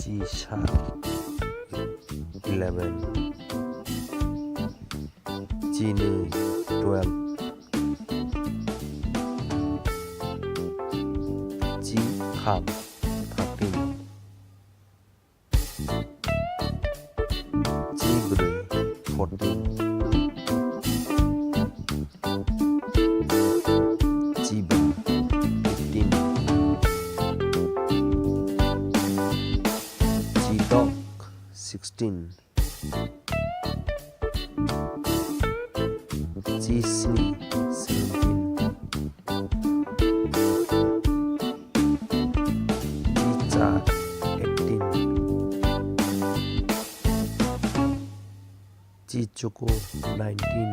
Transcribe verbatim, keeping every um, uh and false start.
Chi sak eleven. Chi nwi twelve. Chi kham thirteen. Chi bwrwi fourteen. Chi ba fifteen. Chi dok sixteen. Chi sni seventeen. Chi char eighteen. Chi chukur nineteen.